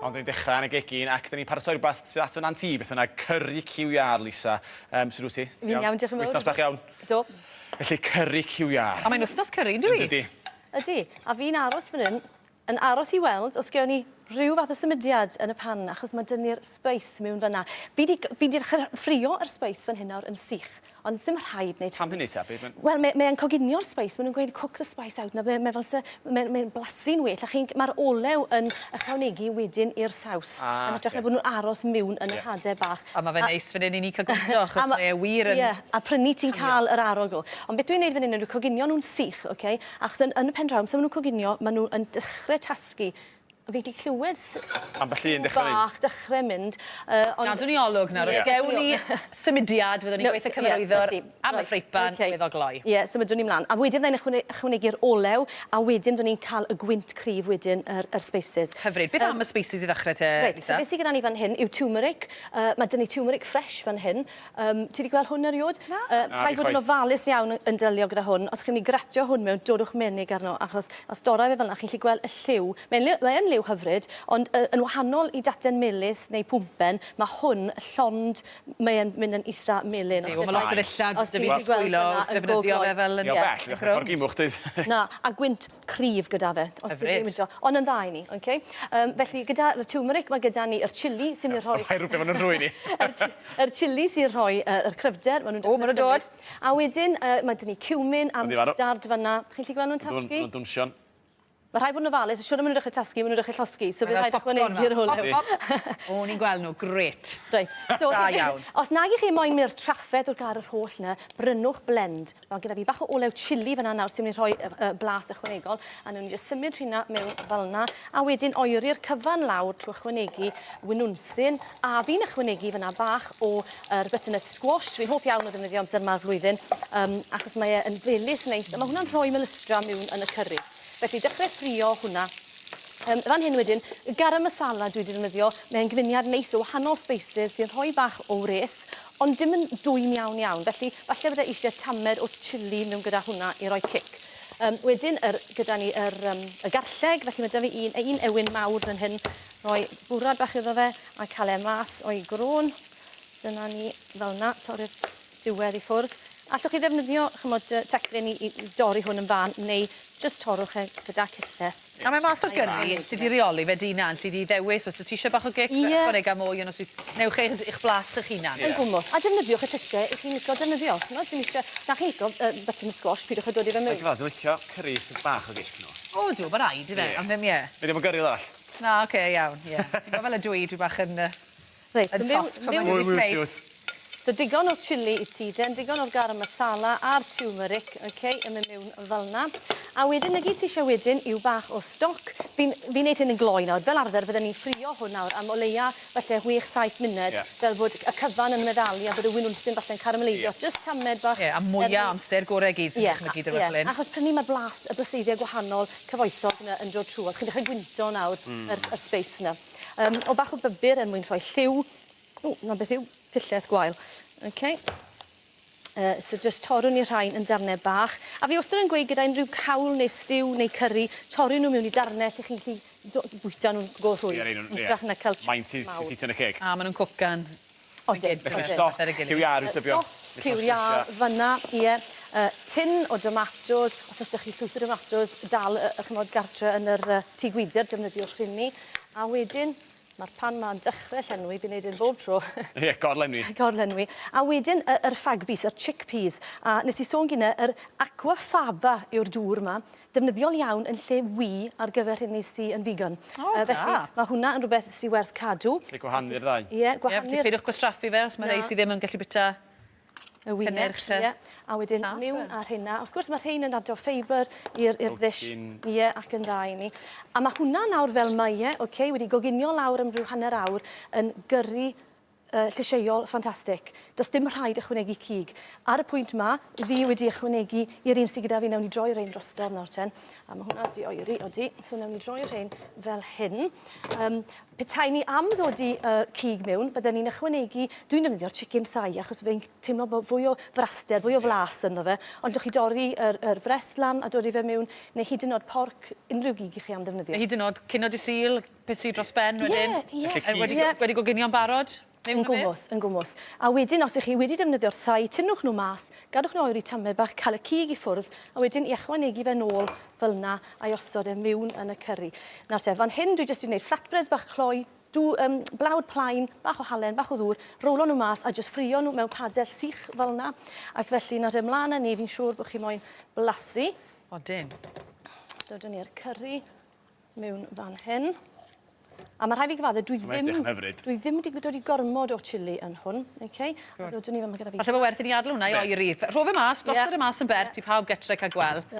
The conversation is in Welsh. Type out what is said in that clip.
Ond ni'n dechrau yn y gegin ac 'dyn ni'n paratoi rhywbeth sydd at fy nant i, beth bynnag, curry cyw iâr, Lisa. Um, sut wyt ti? Fi'n iawn, diolch yn fawr. Wythnos bach iawn. Do. Felly, curry cyw iâr. A mae'n wythnos curry, yn dyw? Ydy. Ydy. A fi'n aros fan hyn, yn aros i weld os gewn ni rhyw fath o symudiad yn y pan, achos mae dyn ni'r spice mewn fanna. Fi di, fi di dechrau ffrio yr spice fan hyn nawr yn sych. Ond sim rhaid neud Pam hynny te? Be' ma'n... Wel mae mae e'n coginio'r spice ma' nw'n gweud cook the spice out na be' mae fel se mae mae'n blasu'n well a chi'n ma'r olew yn ychwanegu wedyn i'r saws. Ah Yn hytrach oce. na bo' nw'n aros miwn yn yr hade bach. A ma' fe'n neis fan 'yn i ni ca'l gwrando achos mae e wir yn... Ie a prynu ti'n ca'l yr arogl. Ond beth dwi'n neud fan 'yn yw coginio nw'n sych oce achos yn yn y pen draw amser ma' nw'n coginio ma' nw yn dechre tasgu Fi 'di clywed s- Ambell un dechre mynd. Bach dechre mynd yy ond... Gadwn ni olwg nawr os gewn ni symudiad fyddwn ni'n gweithio cyfarwyddwr am y ffreipan iddo gloi. Ie symudwn ni mlan. A wedyn fyddai'n ychwanegu'r olew a wedyn byddwn ni'n ca'l y gwynt cryf wedyn yr yr spices. Hyfryd. Beth am y spices i ddechre te Lisa? Reit so beth sy gyda ni fan hyn yw turmeric. Yy ma' 'da ni turmeric fresh fan hyn. Yym ti 'di gweld hwn eriôd? Na. Yy rhaid bod yn ofalus iawn yn delio gyda hwn. Os chi'n myn' i gratio hwn mewn dodwch menig arno achos os dorra fe fel 'na chi'n 'llu gweld y lliw. Mae'n liw mae yn liw hyfryd ond yy yn wahanol i daten melys neu pwmpen ma' hwn llond mae e'n mynd yn itha melyn. Yndi wel ma' lot o ddillad 'da fi 'di sbwylo wrth ddefnyddio fe fel yn Ie o bell i ddechre gorgimwch dwyt? Na a gwynt cryf gyda fe. Os ti ddim yn Ond yn dda i ni, oce? Um, felly, gyda'r turmeric, mae gyda ni yr chili sy'n mynd i rhoi... Mae rhywbeth maen nhw'n rhoi ni. Yr chili sy'n rhoi yr cryfder. Maen nhw'n O, maen nhw'n dod. A wedyn, uh, mae dyn ni cumin a mustard fyna. Chi'n gallu gweld nhw'n tasgu? Maen nhw'n dwnsion. Mae rhaid bod yn ofalus, siwr maen nhw'n dechrau tasgu, maen nhw'n dechrau llosgi, so bydd rhaid ychwanegu'r olew. O, ni'n gweld nhw, gret. Reit, so, Da iawn. Os nag i chi moyn mynd i'r trafferth wrth gael yr holl 'na, brynwch blend. Mae gyda fi bach o olew chili fan'na nawr sy'n mynd i rhoi y y blas ychwanegol a newn ni jyst symud rhina mewn fel 'na a wedyn oeri'r cyfan lawr trwy ychwanegu winwnsyn a fi'n ychwanegu fan'na bach o yr butternut squash dwi'n hoff iawn o ddefnyddio amser 'ma'r flwyddyn yym achos mae e yn felys neis a ma' hwnna'n rhoi melystra miwn yn y cyrri. Felly dechre ffrio hwnna. Yym fan hyn wedyn, y garam masala dwi 'di defnyddio, mae'n gyfuniad neis o wahanol spices sy'n rhoi bach o wres, ond dim yn dwym iawn iawn, felly falle bydde isie tamed o chilli mewn gyda hwnna i roi cic. Yym wedyn yr gyda ni yr yym y garlleg, felly ma' 'da fi un un ewin mawr fan hyn, rhoi bwrad bach iddo fe a ca'l e mas o'i grôn. Dyna ni, fel 'na, torri'r diwedd i ffwrdd. Allwch chi ddefnyddio, ch'mod, yy teclyn i i i dorri hwn yn fân neu jyst torrwch e gyda cyllell. A mae math o gyrri, alli di reoli fe dy hunan, alli di ddewis os wyt ti eisiau bach o gic, Ie. ychwanega mwy, ond os wyt... Newch eich eich blas eich hunan. Yn gwmws. A defnyddiwch y llysie 'ych chi'n licio defnyddio. Ch'mod, sim isie... Os na chi'n licio yy butternut squash, pidwch â dod i fe mewn. Dwi'n licio cyrri sydd bach o gic yno. O ydw, ma' raid ife, ond ddim, ie. Neu ddim yn gyrri fel arall. Na, ocê, iawn, ie. Ti'n gwbod fel ydw i, dwi bach yn yy... Reit, so Yn miwn... soft pan mae 'da fi space. So digon o chilli i ti den, digon o'r garam masala a'r turmeric, ok, yn mynd mewn fel 'na. A wedyn 'na gyd ti eisiau wedyn yw bach o stoc. Fi'n fi'n neud hyn yn gloi nawr. Fel arfer fydden ni'n ffrio hwn nawr am o leia falle 6-7 munud Ie. fel bod y cyfan yn meddalu a bod y winwnsyn falle'n carameleiddio. Ie. Jyst tamed bach. Ie, a mwya o amser gore i gyd sy'n dychmygu dy rywbeth fel 'yn. Achos prynu ma'r blas, y blaseiddiau gwahanol cyfoethog 'na yn dod trwodd. Chi'n dechre gwynto nawr yr yr spice 'na. Yym, o bach o bybur er mwyn rhoi lliw. O, 'na beth yw pilleth gwael. Ok. Uh, so just torrwn ni rhain yn darnau bach. A fi wastad yn gweud gyda unrhyw cawl neu stew neu curry, torri nhw mewn i darnau lle chi'n gallu bwyta nhw'n go rhwydd. Ie, nhw'n, ie. Hytrach na cael chunks Maint sy'n mawr. ffitio yn y ceg. A maen nhw'n cwcan. Odyn. Felly stoc, cyw iâr wyt tybio? Stoc, cyw iâr, fan'na, ie. Yy tin o domatos, os o's 'da chi llwyth o domatos dal yy yy ch'mod gartre yn yr yy tŷ gwydyr, defnyddiwch rheini. A wedyn ma'r pan 'ma'n dechre llenwi, fi'n neud hyn bob tro. Ie, gorlenwi. Gorlenwi. A wedyn y yr fag bees, yr chickpeas. A nes i sôn gynne, yr aquafaba yw'r dŵr 'ma. Defnyddiol iawn yn lle wy ar gyfer rheiny sy yn vegan. O, da. Felly ma' hwnna yn rhywbeth sy werth cadw. Felly gwahanu'r ddau. Ie, gwahanu'r... Ie, peidiwch gwastraffu fe os mae rhei sy ddim yn gallu bwyta y wyau. Cynnyrch. Ie. A wedyn miwn ar rheina. Wrth gwrs mae rhein yn adio ffeibr i'r i'r ddish. Ie, ac yn dda i ni. A ma' hwnna nawr fel mae e, oce, wedi goginio lawr am ryw hanner awr yn gyrru llysieuol ffantastig. Does dim rhaid ychwanegu cig. Ar y pwynt 'ma, fi wedi ychwanegu i'r un sydd gyda fi, newn ni droi rhein drostodd nawr ten. A mae hwnna wedi oeri, odi. So newn ni droi rhein fel hyn. Um, petai ni am ddod i uh, cig mewn, bydden ni'n ychwanegu, dwi'n defnyddio'r chicken thigh achos fe'n teimlo bod fwy o fraster, fwy o flas ynddo fe. Ond llwch chi dorri yr, yr frest lan a dod i fe mewn, neu hyd yn oed porc, unrhyw gig i chi am ddefnyddio. Neu hyd yn oed cino dy Sul, peth sydd dros ben wedyn. Ie, ie. Felly Wedi, Ie. wedi goginio'n barod? Yn gwmws, yn gwmws. A wedyn, os ych chi wedi defnyddio'r thai, tynnwch nhw mas, gadwch nhw oeri tamed bach, cael y cig i ffwrdd, a wedyn i ychwanegu fe nôl fel yna a'i osod e mewn yn y cyrri. Nawr te, fan hyn dwi jyst wedi gwneud flatbreads bach cloi, dw, um, blawd plaen, bach o halen, bach o ddŵr, rowlo nhw mas a jyst ffrio nhw mewn padell sych fel yna. Ac felly, nawr te, mlaen â ni, fi'n siŵr bod chi moyn blasu. Odyn. Dodwn ni'r cyrri mewn fan hyn. A mae rhaid fi gyfadde, dwi Mae'n ddim... edrych yn hyfryd. Dwi ddim wedi dod i gormod o chili yn hwn. Okay? A dodwn ni fel mae gyda fi. Falle bod werth i ni adael hwnna i oeri. Rho fe mas, gosod e mas yn bert i pawb getre cael gweld.